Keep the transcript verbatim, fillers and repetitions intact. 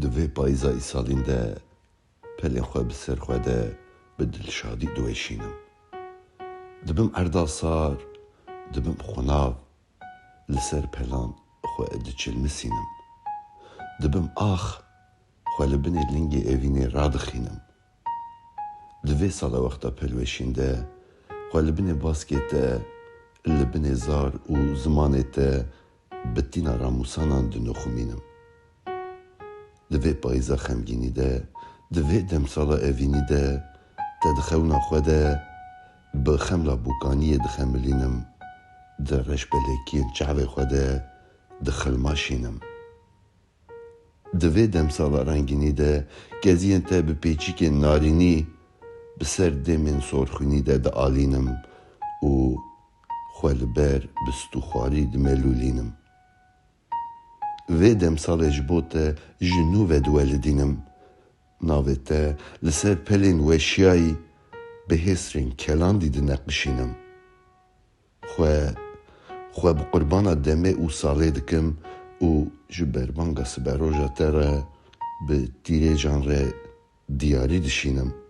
Di vê payîza îsalîn de pelên xwe bi ser xwe de bi dilşadî diweşînim. Dibim erda sar, dibim xunav, li ser pelan xwe diçilmisînim. Dibim ax, xwe li binê lingê evînê radixînim. Di vê sala wexta pelweşîn de xwe li binê baskê te, li binê zar û zimanê te bi tîna ramûsanan dinoximînim. Di vê payîza xemgînî de, di vê demsala evînî de, te di xewna xwe de bi xemla bûkaniyê dixemilînim, di reşbelekiyên çavê xwe de dixilmaşînim. Di vê demsala rengînî de keziyên te bi pêçikên narînî bi ser dêmên sorxwînî de dialînim û xwe li ber bistûxwarî dimelûlînim. Vê demsalê ji bo te ji nû ve diwelidînim. Navê te li ser pelên weşiyayî bi hêsrên kelandî dineqişînim. Xwe, xwe bi qurbana demê û salê dikim û ji berbanga siberoja te re bi tîrêjan re diyarî dişînim.